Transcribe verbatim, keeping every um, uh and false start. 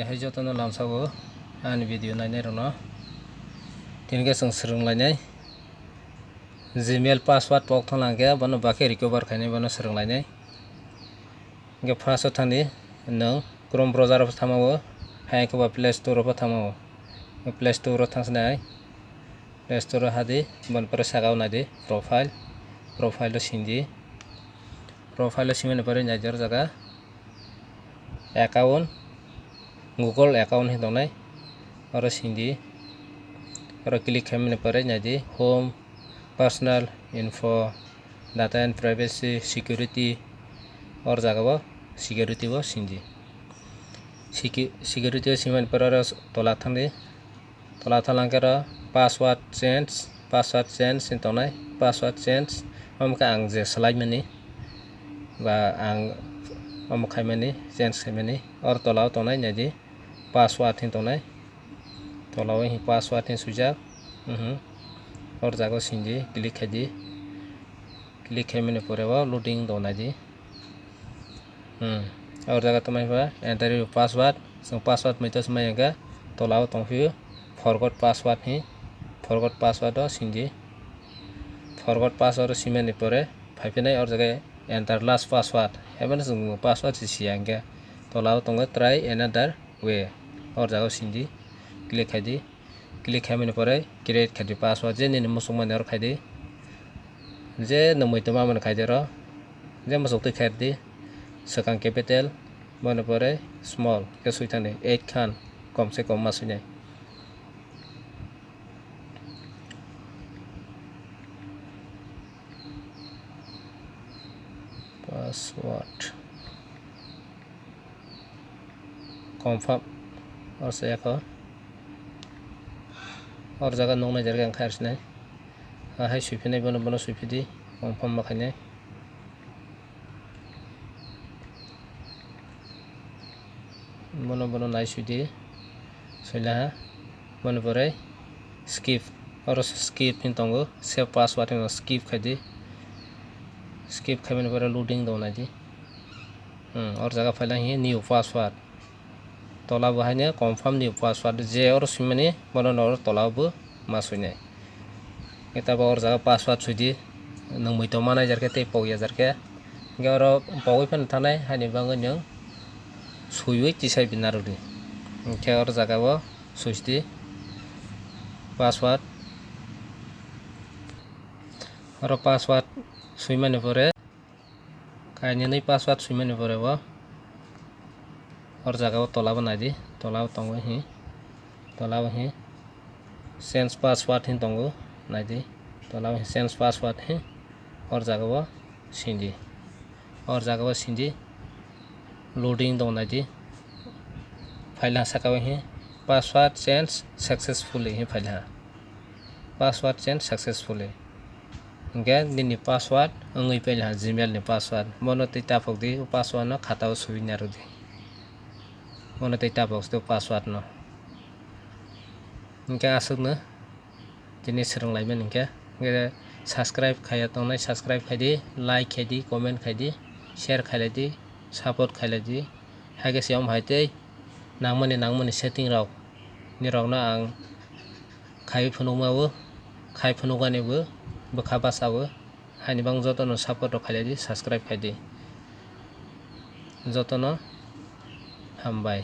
Hai jotono lamsao ani video nainai rokno tini khe chwng swrwng lainai. Gmail password pok thang lang khe bono bakhe recover khainai, bono swrwng lainai. Hingke first o thangdi nwng Chrome browser o thangma o, hai khe ba Play Store o thangma o. Play Store o thangsinai, Play Store o hadi, boni pore saka o naidi profile, profile o singdi. Profile o singmani pore naidi oro jaga account, Google account hin tongnai, oro singdi. Oro click khaimani pore naidi home, personal info, data and privacy, security, or jaga o security o singdi. Secu-, security o singmani pore oro tola thangdi. Tola thalang khe oro password change, password change hin tongnai, password change. Omo khe ang je swlaimani ba ang omo khaimani, change khaimani, or tola o tongnai naidi password hin tongnai. Tola o hin password hin swijak. Mhm. Or jaga o singdi, click khaidi. Click khaimani pore o loading do naidi. Hmm. Or jaga tongmani ba enter your password. Chwng password muitos mai hwnkhe tola o tongphio forgot password hi. Forgot password o singdi. Forgot password o singmani pore phaiphinai or jaga enter last password. Haibano chwng password si siya hwnkhe tola o tongo try another way. Or jaga o singdi. Click khaidi. Click khaimani pore create khaidi password, je nini muchungmani oro khaidi, je nwng muitu mamani khaidi oro, je muchuk twi khaidi, swkang capital, boni pore small khe swi thangdi, eight khan kom se kom ma swinai. Password. Confirm. Or se ekho. Or jaga nuknai jaga ang khai arsinai. Ahai suiphinai bono, bono suiphidi. Confirm ma khainai. Bono, bono nai suidi. Suilaha. Bono pore skip. Oro skip hin tongo. Save password hin skip khaidi. Skip khaimani pore loading do naidi. Hmm, or jaga phaila hi new password. Tola bo haino confirm ni password je oro swimani bono no oro tola bo ma swinai. Eta bo or jaga password swidi, nwng muitu manai jar khe tei pok ya jar khe. Hingke oro pogwi phano thanai haini bagwi nwng swiwi tisai bina rwdi. Hingke or jaga o swidi password. Oro password swimani pore Kainwi password swimani pore bo or jaga o tola bo naidi, tola o tongo hi, tola o hi change password hin tongo, naidi, tola o hi change password hi or jaga o sindi, or jaga o sindi loading dong naidi, phaila saka o hi password change successfully hi phaila. Password change successfully. Hingke nini password wngwi paila Gmail ni password. Bono tei tapok di, o password no khata o sui narwk di. Bono tei tapok di o password no. Hingke aswk no tini swrwng lai mani hingke. Hingke subscribe khaiya tongnai, subscribe khai di, like khai di, comment khai di, share khai lai di, support khai lai di. Hai khe se omo hai tei nangmani, nangmani setting rok ni rok no ang khaiwi phunukma o, khai phunukmani bo bwkha basa o. Haini bang jotono support rok khailai di, subscribe khai di. Jotono hambai.